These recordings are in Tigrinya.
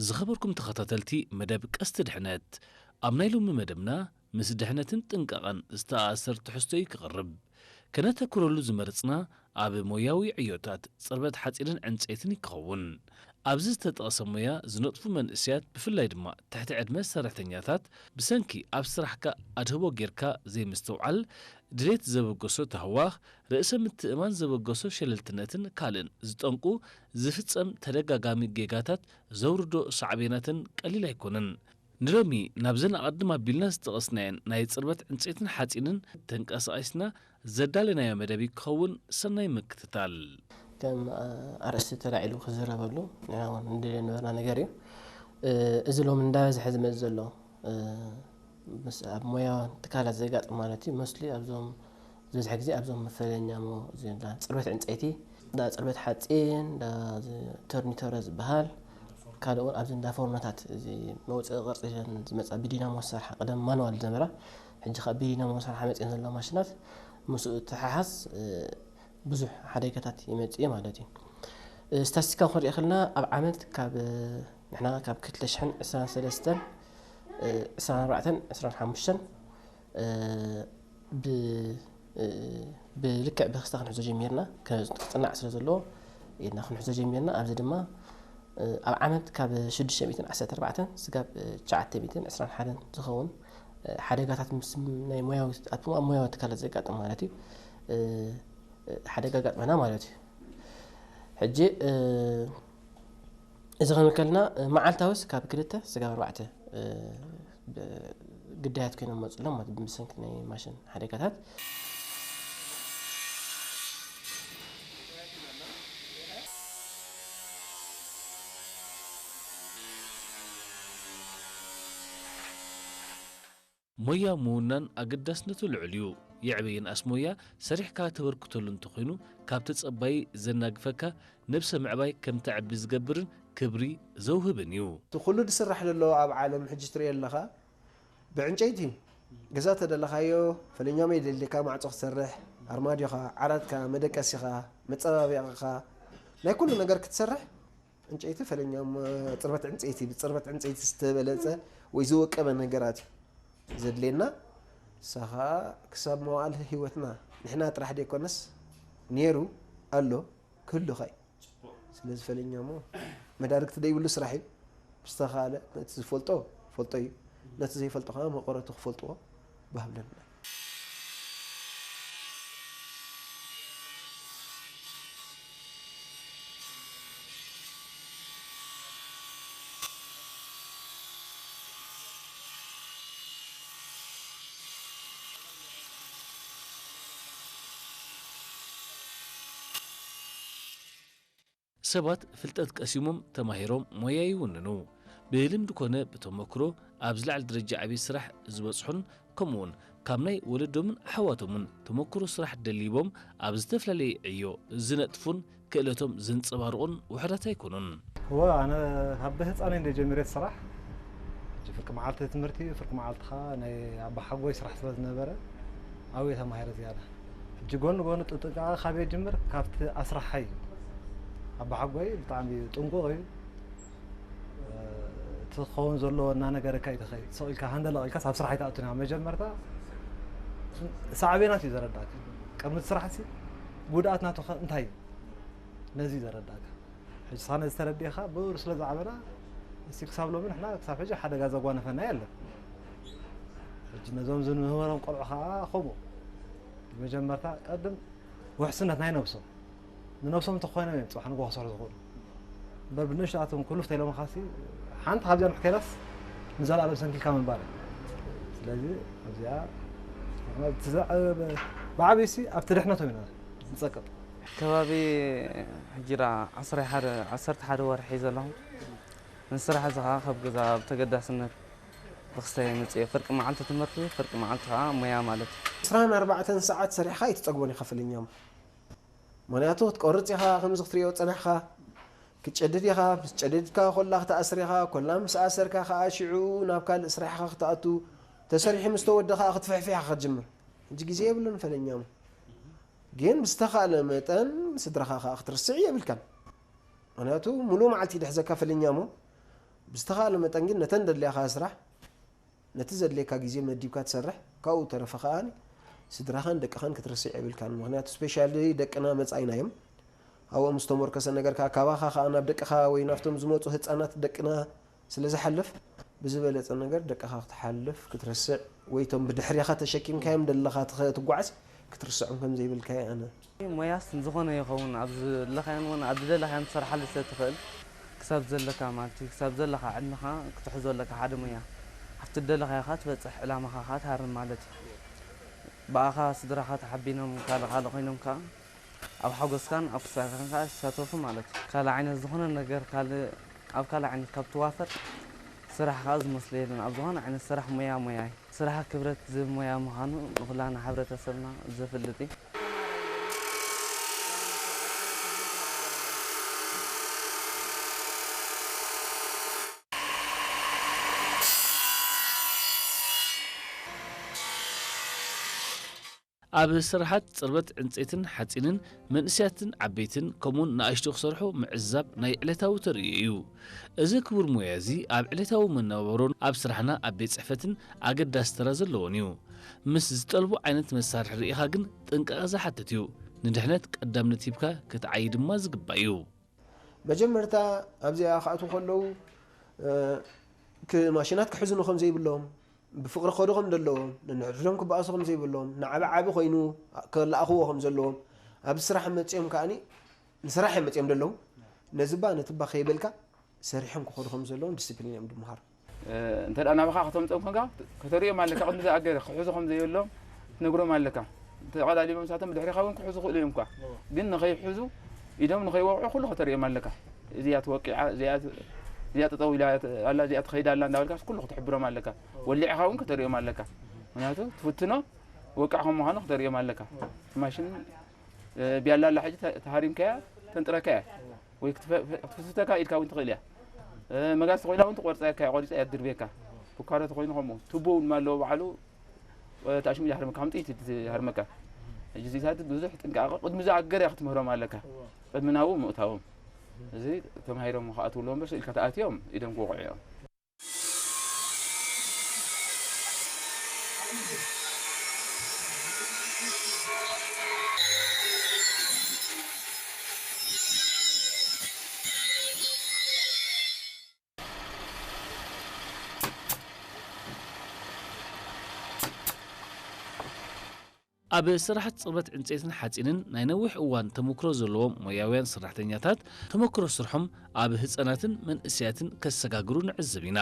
ዝኸበርኩም ተኸታተልቲ መደብ ቀስቲ ድሕነት፣ ኣብ ናይ ሎሚ መደብና ምስ ድሕነትን ጥንቃቐን ዝተኣሳሰር ትሕዝቶ እዩ ክቐርብ። ከነተኩረሉ ዝመረጽና ኣብ ሞያዊ ዕዮታት ጽርበት ሓጺንን ዕንጸይትን ይከውን። ኣብዚ ዝተጠቕሰ ሞያ ዝነጥፉ መንእሰያት፣ ብፍላይ ድማ ትሕቲ ዕድመ ሰራሕተኛታት፣ ብሰንኪ ኣብ ስራሕካ ኣድህቦ ጌርካ ዘይምስትውዓል፣ ድሌት ዘበገሶ ታህዋኽ፣ ርእሰ ምትእማን ዘበገሶ ሸለልትነትን ካልእን ዝጠንቁ ዝፍጸም ተደጋጋሚ ጌጋታት ዘውርዶ ሳዕቤናትን ቀሊል ኣይኮነን። ንሎሚ ናብዘን ኣቐድም ኣቢልና ዝጠቐስናየን ናይ ጽርበት ዕንጸይትን ሓጺንን ተንቀሳቒስና ዘዳለናዮ መደብ ክኸውን። ሰናይ ምክትታል። ከም ኣርእስቲ ተላዒሉ ክዝረበሉ ንሕና እውን ንደልዮ ነበርና ነገር እዩ። እዚ ሎሚ እንዳበዝሐ ዝመጽእ ዘሎ፣ ምስ ኣብ ሞያ ትካላት ዘጋጥም ማለት እዩ። መስሊ ኣብዞም ዝበዝሐ ግዜ ኣብዞም መፈለኛ ሞ-፣ እዚ እንዳ ጽርበት ዕንጸይቲ፣ እንዳ ጽርበት ሓጺን፣ እንዳ እዚ ቶርኒቶረ ዝበሃል፣ ካልእ እውን ኣብዚ እንዳ ፎርኖታት እዚ መውጽኢ ቅርጺ ኢለን ዝመጻ ብዲናሞ ዝሰርሓ፣ ቀደም ማኑዋል ዝነበራ፣ ሕጂ ካብ ብዲናሞ ዝሰርሓ መጺኤን ዘለዋ ማሽናት፣ ምስኡ እተሓሓዝ፣ እ፣ ብዙሕ ሓደጋታት ይመጽእ እዩ ማለት እዩ። እ፣ ስታቲስቲካ ክንሪኦ ከለና ኣብ ዓመት ካብ፣ እ፣ ንሕና ካብ ክልተ ሽሕን ዕስራን ሰለስተን፣ እ፣ ዕስራን ኣርባዕተን፣ ዕስራን ሓሙሽተን፣ እ፣ ብ-፣ እ፣ ብልክዕ ብክስታ ክንሕዞ ጀሚርና፣ ከ-፣ ክጽናዕ ስለ ዘለዎ ኢልና ክንሕዞ ጀሚርና። ኣብዚ ድማ፣ እ፣ ኣብ ዓመት ካብ ሽዱሽተ ሚእትን ዓሰርተ ኣርባዕተን ስጋብ፣ እ፣ ትሽዓተ ሚእትን ዕስራን ሓደን ዝኸውን፣ እ፣ ሓደጋታት ምስ ናይ ሞያዊ፣ ኣብ ሞያዊ ትካላት ዘጋጥም ማለት እዩ። እ፣ እ፣ ሓደጋ ኣጋጥመና ማለት እዩ። ሕጂ፣ እ፣ እዚ ክንብል ከለና፣ እ፣ መዓልታዊስ ካብ ክልተ ስጋብ ኣርባዕተ፣ እ፣ ብ-፣ ግዳያት ኮይኖም መፅሎም ማለት ብሰንኪ ናይ ማሽን ሓደጋታት። ሞያ ምውናን ኣገዳስነቱ ልዑል እዩ። ይዕበ ይንኣስ ሞያ ሰሪሕካ ተበርክተሉ እንተኾይኑ፣ ካብ ተጸባዪ ዘናግፈካ፣ ነብሰ ምዕባይ ከም ተዕቢ ዝገብርን ክብሪ ዘውህብን እዩ። እቲ ኩሉ ዝስራሕ ዘሎ ኣብ ዓለም ሕጂ ትሪኦ ኣለኻ፣ ብዕንጨይቲ እዩ። ገዛ ተደለኻዮ፣ ፈለኛሞ የድልየካ፣ ማዕጾ ክትሰርሕ፣ ኣርማድዮኻ፣ ዓራትካ፣ መደቀሲኻ፣ መጸባበቒኻ፣ ናይ ኩሉ ነገር ክትሰርሕ፣ ዕንጨይቲ ፈለኛሞ፣ ጽርበት ዕንጸይቲ፣ ብጽርበት ዕንጸይቲ ዝተበለጸ ወይ ዝወቀበ ነገራት እዩ ዘድልየና። ንሳ ኸኣ ክሳብ መዋእል ህይወትና፣ ንሕና ጥራሕ ደይኮነስ፣ ነይሩ፣ ኣሎ፣ ክህሉ ኸኣ እዩ። ስለዚ ፈለኛሞ መዳርግቲ ዘይብሉ ስራሕ እዩ። ብዝተኻእለ ነቲ ዝፈልጦ ፈልጦ እዩ፣ ነቲ ዘይፈልጦ ኸኣ መቐረቱ ክፈልጥዎ ባህብለና። ሰባት ፍልጠት ቀሲሞም፣ ተማሂሮም፣ ሞያ ይውንኑ። ብልምዲ ኮነ ብተመክሮ ኣብ ዝለዓለ ደረጃ ዓብዪ ስራሕ ዝበጽሑን፣ ከምኡውን ካብ ናይ ወለዶምን ኣሕዋቶምን ተመክሮ ስራሕ ደሊቦም ኣብ ዝተፈላለየ ዕዮ ዝነጥፉን ክእለቶም ዘንጸባርቑን ውሑዳት ኣይኮኑን። እወ፣ ኣነ ካብ ብህጻነይ እንደ ጀሚረ ስራሕ፣ ሕጂ ፍርቂ መዓልቲ ትምህርቲ፣ ፍርቂ መዓልቲ ኸኣ ናይ ኣባሓጎይ ስራሕ ስለ ዝነበረ፣ ኣብየ ተማሂረ ዝያዳ። ሕጂ ጎኒ ጎኒ ጥንቃቐ ካበይ ይጅምር? ካብቲ ኣስራሓይ እዩ። ኣባሓጎይ ብጣዕሚ ጥንቁቕ እዩ። እቲ ክኸውን ዘለዎ እናነገረካ እዩ ትኸይድ። ስቕ ኢልካ ሃንደለቕ ኢልካስ ኣብ ስራሕ ኣይትኣቱን ኢኻ። መጀመርታ ሳዕቤናት እዩ ዘረዳእካ። ቅድሚ እቲ ስራሕሲ ጉድኣት ናቱ ኸ እንታይ እዩ? ነዚ እዩ ዘረዳእካ። ሕጂ ሳነ ዝተረዲእኻ ብእሩ ስለ ዝዓበና፣ እስቲ ክሳብ ሎሚ ንሕና ክሳብ ሕጂ ሓደጋ ዘጓነፈና የለን። ሕጂ ነዞም ዝንምህሮም ቆልዑ ኸኣ ከምኡ። መጀመርታ ቀድም ውሕስነት ናይ ነብሶም። ንነብሶም እንተኾይኖም እዮም ጽባሕ ንግሆ ክሰርሑ ዝኽእሉ። እምበር ብንእሽቶኣቶም ክሉፍ ተኢሎምኻሲ፣ ሓንቲ ካብዚኣን ከይዳስ ንዘለኣለም ሰንኪልካ ምንባር እዩ። ስለዚ ኣብዚኣ እቲ ዘ-፣ ብዓብዩሲ ኣብቲ ድሕነቶም ኢና ንጸቅጥ። ከባቢ ሕጂ ደኣ ዓሰርተ ሓደ፣ ዓሰርተ ሓደ ወርሒ ዘለኹ። ንስራሕ እዚ ኸዓ ካብ ገዛ ብተገዳስነት ብኽስተይ መፅየ። ፍርቂ መዓልቲ ትምህርቲ፣ ፍርቂ መዓልቲ ኸዓ ሞያ ማለት እዩ። ዕስራን ኣርባዕተን ሰዓት ሰሪሕኻ ኣይትፀግቦን ኢኻ ፍልኛም። ምኽንያቱ ክትቆርፅ ኢኻ፣ ከምዚ ክትሪኦ ዝፀናሕኻ። ክትጨድድ ኢኻ፣ ምስ ጨደድካ ኮላ ክትኣስር ኢኻ፣ ኮላ ምስ ኣሰርካ ኸዓ ሽዑ ናብ ካልእ ስራሕኻ ክትኣቱ፣ ተሰሪሑ ምስ ተወደ ኸዓ ክትፍሕፍሕ ኢኻ ክትጅምር። ሕጂ ግዜ የብሉን ፈለኛሙ። ግን ብዝተኻእለ መጠን ስድራኻ ኸዓ ክትርስዕ የብልካን። ምኽንያቱ ሙሉእ መዓልቲ እዩ ዝሕዘካ ፈለኛሙ። ብዝተኻእለ መጠን ግን ነተን ደልያኻ ስራሕ ነቲ ዘድልየካ ግዜ መዲብካ ትሰርሕ። ካብኡ ተረፈ ከኣ ስድራኻን ደቅኻን ክትርስዕ የብልካን። ምኽንያቱ ስፔሻሊ ደቅና መጻኢና እዮም። ኣብኦም ዝተሞርከሰ ነገር ከኣ ካባኻ ከኣ ናብ ደቅኻ ወይ ናብቶም ዝመጹ ህጻናት ደቅና ስለ ዝሓልፍ ብዝበለጸ ነገር ደቅኻ ክትሓልፍ ክትርስዕ ወይ እቶም ብድሕሪኻ ተሸኪምካዮም ደለኻ ትኸ- ትጓዓዝ ክትርስዖም ከም ዘይብልካ እየ ኣነ። ሞያስ ዝኾነ ይኸውን ኣብ ዝለኻዮን እውን ኣብ ዝደለኻዮን ትሰርሓሉ ስለ ትኽእል ክሳብ ዘለካ ማለት እዩ ክሳብ ዘለካ ዕድመኻ ክትሕዞ ኣለካ ሓደ ሞያ ኣብቲ ደለኻዮ ኸዓ ትበፅሕ ዕላማኻ ኸዓ ትሃርም ማለት እዩ። ብኣኻ ስድራኻ ተሓቢኖም ካልእ ካልእ ኮይኖም ከዓ ኣብ ሓጎስካን ኣብ ክሳራን ከዓ ይሳተፉ ማለት እዩ። ካልእ ዓይነት ዝኾነ ነገር ካልእ ኣብ ካልእ ዓይነት ካብ ትዋፈር ስራሕ ከዓ ዝመስሎ የለን። ኣብ ዝኾነ ዓይነት ስራሕ ሞያ ሞያ እዩ። ስራሕ ክብረት ዝህብ ሞያ ምዃኑ ንኹላና ሕብረተሰብና ዘፍልጥ እዩ። ኣብ ስራሓት ጽርበት ዕንጸይትን ሓጺንን መንእሰያትን ዓበይትን ከምኡውን ንኣሽቱ ክሰርሑ ምዕዛብ ናይ ዕለታዊ ተርእዮ እዩ። እዚ ክቡር ሞያ እዚ ኣብ ዕለታዊ መነባብሮን ኣብ ስራሕና ኣብ ቤት ጽሕፈትን ኣገዳሲ ተራ ዘለዎን እዩ። ምስ ዝጠልቡ ዓይነት መሳርሒ ርኢኻ ግን ጥንቃቐ ዝሓትት እዩ። ንድሕነት ቀዳምነት ሂብካ ክትዓዪ ድማ ዝግባእ እዩ። መጀመርታ ኣብዚኣ ክኣትዉ ከለዉ እ፣ ክ- ማሽናት ክሕዝኑ ከም ዘይብሎም፣ ብፍቕሪ ክኸዱ ከም ዘለዎም፣ ነንሕድሕዶም ክበኣሱ ከም ዘይብሎም፣ ንዓቢ ዓቢ ኮይኑ ክለኣኽዎ ከም ዘለዎም፣ ኣብዚ ስራሕ መጺኦም ከኣኒ ንስራሕ እዮም መጺኦም ዘለዉ። ነዚ ባ ነቲ ባ ከይበልካ ሰሪሖም ክኸዱ ከም ዘለዎም ዲስፕሊን እዮም ድምሃሩ። እንተ ደኣ ናባኻ ከተምፅኦም ኮንካ ከተርእዮም ኣለካ። ቅድሚ ዝኣገረ ክሕዙ ከም ዘየሎም ክትነግሮም ኣለካ። ተቐላሊቦም ንሳቶም ብድሕሪኻ እውን ክሕዙ ክእሉ እዮም እኳ። ግን ንኸይሕዙ ኢዶም ንኸይወቕዑ ኩሉ ከተርእዮም ኣለካ። እዚኣ ትወቂዓ፣ እዚኣ እዚኣ ጠጠው ኢላ ኣላ፣ እዚኣ ትኸይድ ኣላ እንዳበልካ ኩሉ ክትሕብሮም ኣለካ። ወሊዕኻ እውን ከተርእዮም ኣለካ። ምክንያቱ ትፍትኖ ወቃዕ ከም ምዃኑ ከተርእዮም ኣለካ። እቲ ማሽን እ፣ ቢያላ ኣላ ሕጂ ተ- ተሃሪምካያ ተንጥረካያ ወይ ክትፈ- ክትፍትተካ ኢድካ እውን ትኽእል እያ። እ፣ መጋዝ ተኮይና እውን ትቆርፀካ እያ፣ ቆሪፃ እያ ትድርብየካ። ቡካሮ ተኮይኑ ከምኡ። ቱቦ እውን ኣለዎ ባዕሉ፣ እ፣ ታሽሙ ይሃርመካ፣ ከም ጥይት እዩ ዝሃርመካ። ሕጂ እዚታት ብዙሕ ጥንቃቐ ቅድሚ ዝኣገር እያ ክትምህሮም ኣለካ። ቅድሚ ናብኡ ምእታዎም። እዚ ተማሂሮም ክኣትውሎም እምበር ስኢልካ ተኣትዮም ኢዶም ክወቕዑ እዮም። ኣብ ስራሓት ጽርበት ዕንጸይትን ሓጺንን ናይ ነዊሕ እዋን ተመክሮ ዘለዎም ሞያውያን ሰራሕተኛታት፣ ተመክሮ ስርሖም ኣብ ህጻናትን መንእሰያትን ከሰጋግሩ ንዕዘብ ኢና።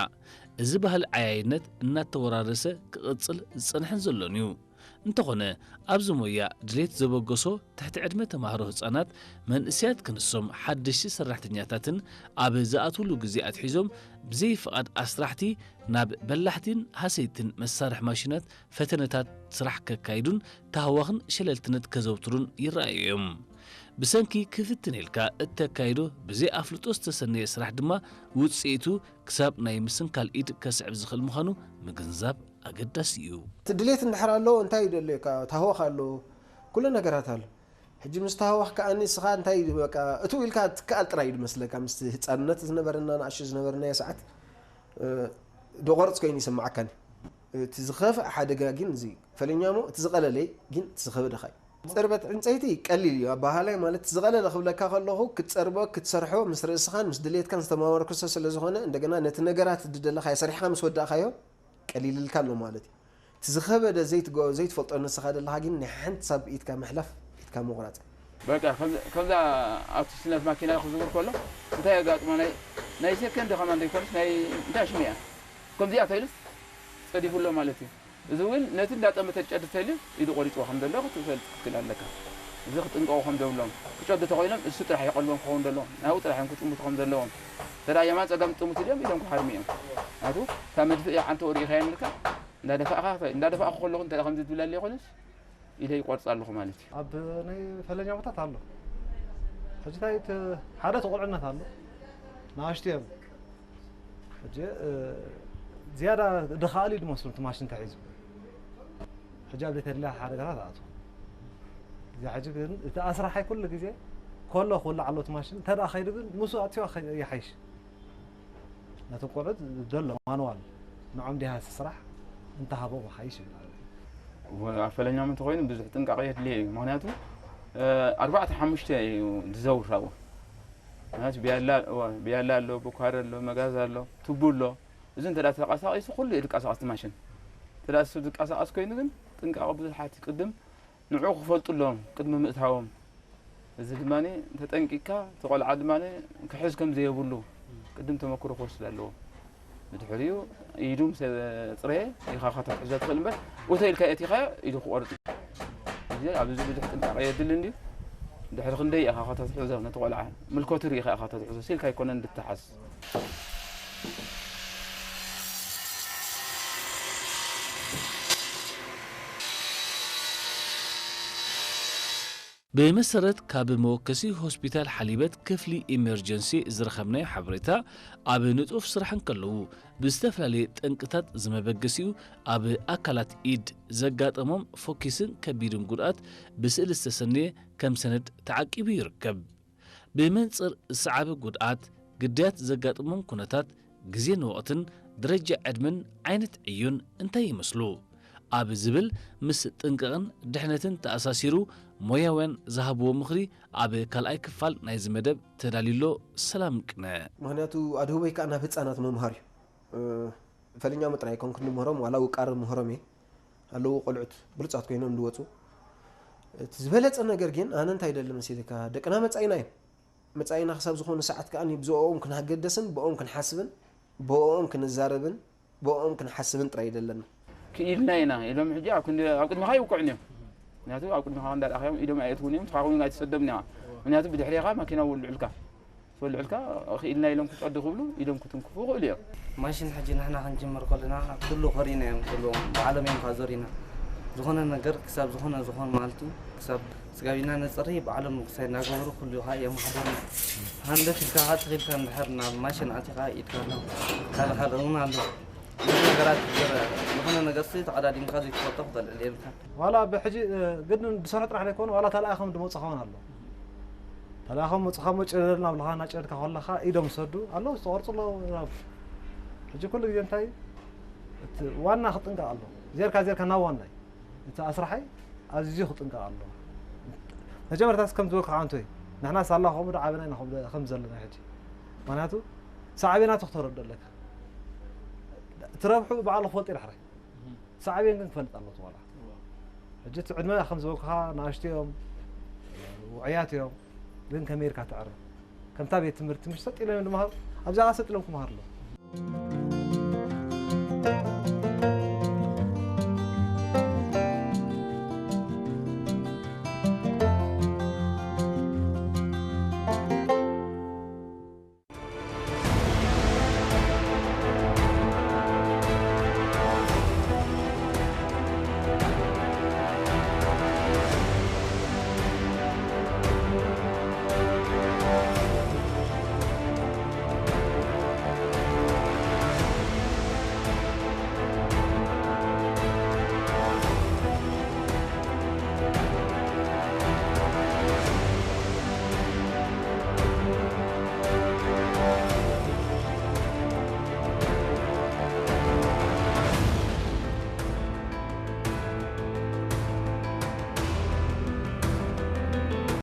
እዚ ባህሊ ዓያይነት እናተወራረሰ ክቕጽል ዝጸንሐን ዘሎን እዩ። እንተኾነ፣ ኣብዚ ሞያ ድሌት ዘበገሶ ትሕቲ ዕድመ ተማሃሮ ህጻናት፣ መንእሰያት ክንሶም ሓደሽቲ ሰራሕተኛታትን ኣብ ዝኣትውሉ ግዜ ኣትሒዞም ብዘይ ፍቓድ ኣስራሕቲ ናብ በላሕቲን ሃሰይትን መሳርሒ ማሽናት ፈተነታት ስራሕ ከካይዱን ታህዋኽን ሸለልትነት ከዘውትሩን ይረኣዩ እዮም። ብሰንኪ ክፍትን ኢልካ እተካይዶ ብዘይ ኣፍልጦ ዝተሰነየ ስራሕ ድማ ውጽኢቱ ክሳብ ናይ ምስንካል ኢድ ከስዕብ ዝኽእል ምዃኑ ምግንዛብ ኣገዳሲ እዩ። እቲ ድሌት እንድሕር ኣለዎ እንታይ እዩ ደልየካ? ታህዋኽ ኣሎ፣ ኩሉ ነገራት ኣሎ። ሕጂ ምስ ታህዋኽ ከኣኒ ንስኻ እንታይ እዩ በቃ እትው ኢልካ ትከኣል ጥራይ እዩ ዝመስለካ። ምስቲ ህፃንነት ዝነበረና ንኣሽቱ ዝነበርናዮ ሰዓት እ፣ ድቆርፅ ኮይኑ ይስምዓካኒ። እቲ ዝኸፍእ ሓደጋ ግን እዚ ፈለኛሞ እቲ ዝቐለለ ግን እቲ ዝኸበደኻ እዩ። ፅርበት ዕንፀይቲ ቀሊል እዩ ኣባሃላይ ማለት ዝቐለለ ክብለካ ከለኹ ክትፀርቦ ክትሰርሖ ምስ ርእስኻን ምስ ድሌትካን ዝተማመርክሶ ስለ ዝኾነ እንደገና ነቲ ነገራት ድደለኻዮ ሰሪሕኻ ምስ ወዳእኻዮ ቀሊልልካ ኣሎ ማለት እዩ። እቲ ዝኸበደ ዘይትገ ዘይትፈልጦ ንስኻ ደለኻ ግን ናይ ሓንቲ ሳብ ኢድካ ምሕላፍ ኢድካ ምቑራፅ። በቃ ከምዛ ኣብቲ ስነት ማኪና ክዝውር ከሎ እንታይ የጋጥሞ ናይ ናይ ሴከንድ ከማን ዘይኮነስ ናይ እንታይ ሽሙ እያ ከምዚኣ ተኢሉስ ጸዲፉ ኣሎ ማለት እዩ። እዚ እውን ነቲ እንዳጠመተ ጨዲ ተልዩ ኢዱ ቆሪፅዎ ከም ዘሎ ክትፈልጥ ክትክእል ኣለካ። እዚ ክጥንቀቑ ከም ዘብሎም ክጨዱ ተኮይኖም እሱ ጥራሕ ይቐልቦም ክኸውን ዘለዎ ናብኡ ጥራሕ እዮም ክጥምቱ ከም ዘለዎም ተዳ የማን ፀጋም ጥሙት ኢሎም ኢዶም ክሃርሙ እዮም። ናቱ እታ መድፍእ ዓንተ ወሪኢኻ የምልካ እንዳደፋእኻ እንዳደፋእኩ ከለኹ እንተ ከምዚ ትብለለ ይኾንስ ኢደ ይቆርፅ ኣለኹ ማለት እዩ። ኣብ ናይ ፈለኛ ቦታት ኣሎ። ሕጂ እንታይ እቲ ሓደ ተቆልዕነት ኣሎ። ንኣሽቱ እዮም። ሕጂ ዝያዳ ድኻኣሉ እዩ ዝመስሉ እቲ ማሽን ተሒዙ። ሕጂ ኣብ ዘይተድልያ ሓደጋታት ኣእትዎ። እዚ ሕጂ ግን እቲ ኣስራሓይ ኩሉ ግዜ ከሎ ክውላዕ ኣሎ እቲ ማሽን እንተ ደኣ ከይዱ ግን ምስኡ ኣእትዮ ይሓይሽ። ነቶም ቆልዑት ዘሎ ማንዋል ንዖም ዲሃ ስራሕ እንተሃቦም ሓይሽ ይብል። ኣብ ፈለኛም እንተኮይኑ ብዙሕ ጥንቃቄ የድልዮ እዩ። ምክንያቱ ኣርባዕተ ሓሙሽተ እዩ ዝዘውር ኣብኡ። ምክንያቱ ብያላ ኣሎ፣ ብኳሪ ኣሎ፣ መጋዝ ኣሎ፣ ቱቡ ኣሎ። እዚ እንተ ተንቀሳቂሱ ኩሉ እዩ ዝንቀሳቀስ እቲ ማሽን። እንተ እሱ ዝንቀሳቀስ ኮይኑ ግን ጥንቃቄ ብዙሓት ቅድም ንዑ ክፈልጡ ኣለዎም ቅድሚ ምእታዎም። እዚ ድማ ተጠንቂቅካ እቲ ቆልዓ ድማ ክሕዝ ከም ዘየብሉ ቅድም ተመክሮ ክወስድ ኣለዎ። ብድሕሪኡ ኢዱ ምስ ኣጽረየ ኢኻ ከተትሕዞ ትኽእል እምበር፣ እቶ ኢልካ ኣእቲኻዮ ኢዱ ክቆርጽ እዩ። እዚ ኣብዚ ብዙሕ ጥንቃቄ የድሊ እንድዩ። ድሕሪ ክንደይ ኢኻ ከተትሕዞ ነቲ ቆልዓ? ምልከቱ ርኢኻ ኢኻ ተትሕዞ፣ ሲልካ ኣይኮነን ድትሓዝ። ብመሰረት ካብ መወከሲ ሆስፒታል ሓሊበት ክፍሊ ኢመርጀንሲ ዝረኸብናዮ ሓበሬታ፣ ኣብ ንጡፍ ስራሕ እንከለዉ ብዝተፈላለየ ጠንቅታት ዝመበገሲኡ ኣብ ኣካላት ኢድ ዘጋጠሞም ፎኪስን ከቢድን ጉድኣት ብስእሊ ዝተሰነየ ከም ሰነድ ተዓቂቡ ይርከብ። ብመንጽር ሰዓቢ ጉድኣት ግዳያት ዘጋጥሞም ኩነታት ግዜን ወቕትን ደረጃ ዕድመን ዓይነት ዕዮን እንታይ ይመስሉ? ኣብ ዝብል ምስ ጥንቅቕን ድሕነትን ተኣሳሲሩ ሞያውያን ዝሃብዎ ምኽሪ ኣብ ካልኣይ ክፋል ናይዚ መደብ ተዳልዩሎ። ሰላም ቅነ። ምክንያቱ ኣድህቦይ ከዓ ናብ ህፃናት ምምሃር እዩ። ፈለኛም ጥራይ ኣይኮንኩን ንምህሮም ዋላ ውቃር ምህሮም እየ ኣለዉ ቆልዑት ብሉፃት ኮይኖም ዝወፁ። እቲ ዝበለፀ ነገር ግን ኣነ እንታይ ደሊ መሲልካ ደቅና መፃኢና እዮም። መፃኢና ክሳብ ዝኾነ ሰዓት ከዓ ብዝኦም ክንገደስን ብኦም ክንሓስብን ብኦም ክንዛረብን ብኦም ክንሓስብን ጥራይ እዩ ዘለና። ክኢልና ኢና ኢሎም ሕጂ ኣብ ክንዲ ኣብ ቅድሚኻ ይውቅዑን እዮም። ምክንያቱ ኣብ ቅድሚኻ እንዳርኣኻዮም ኢዶም ኣየእትውን እዮም። ንስኻ እውን ኣይትሰዶምን ኢኻ። ምክንያቱ ብድሕሬኻ ማኪና ወልዑልካ ትወልዑልካ ክኢልና ኢሎም ክጸዱ ክብሉ ኢዶም ክትንክፉ ይኽእሉ እዮም። ማሽን ሕጂ ንሕና ክንጅምር ከለና ኩሉ ኮሪና እዮም ኩሉ ባዕሎም እዮም ካዞሪና ዝኾነ ነገር ክሳብ ዝኾነ ዝኾን ማለት እዩ ክሳብ ስጋብ ኢና ነፅሪ ባዕሎም ምክሳይ እናገበሩ ኩሉ ከዓ እዮም ሓደሩ። ሃንደት ኢልካ ከዓ ትኺልካ እንድሕር ናብ ማሽን ኣቲኻ ኢድካ ኣሎ ካልእ ካልእ እውን ኣሎ። ብዙሕ ነገራት ይገረ ዝኾነ ነገር ሲ ተቐዳዲምካ ዘይትፈልጦ ክተልዕል የብልካ። ዋላ ብሕጂ ግን ዝሰርሑ ጥራሕ ዘይኮኑ ዋላ ተለኣኸም ድመፁ ኸውን ኣሎ። ተለኣኸም መፁኻ መጨደድ ናብ ለኻ እናጨደድካ ከለኻ ኢዶም ዝሰዱ ኣለዉ ዝተቆርፁ ኣለዉ። ሕጂ ኩሉ ግዜ እንታይ እቲ ዋና ክጥንቀቕ ኣለዎ። ዜርካ ዜርካ ናብ ዋና እዩ። እቲ ኣስራሓይ ኣዝዩ ክጥንቀቕ ኣለዎ። መጀመርታስ ከም ዝበልኩ ዓንቶይ ንሕና ሳላ ከምኡ ዶ ዓበና ኢና ከም ዘለና ሕጂ። ምክንያቱ ሳዕቤናቱ ክተረድኦ ኣለካ። ትረብሑ ባዕሉ ክፈልጥ ይዳሕራይ ሳዕቤን ግን ክፈልጥ ኣለዎ። ዋላ ሕጂ እቲ ዕድመ ከም ዝበልኩኻ ንኣሽቱ እዮም፣ ውዑያት እዮም። ግን ከመይ ኢልካ ተዕርም ከምታ ቤት ትምህርቲ ምሽ ሰጥ ኢሎም ድምሃሩ ኣብዚኣ ሰጥ ኢሎም ክምሃር ኣለዎ።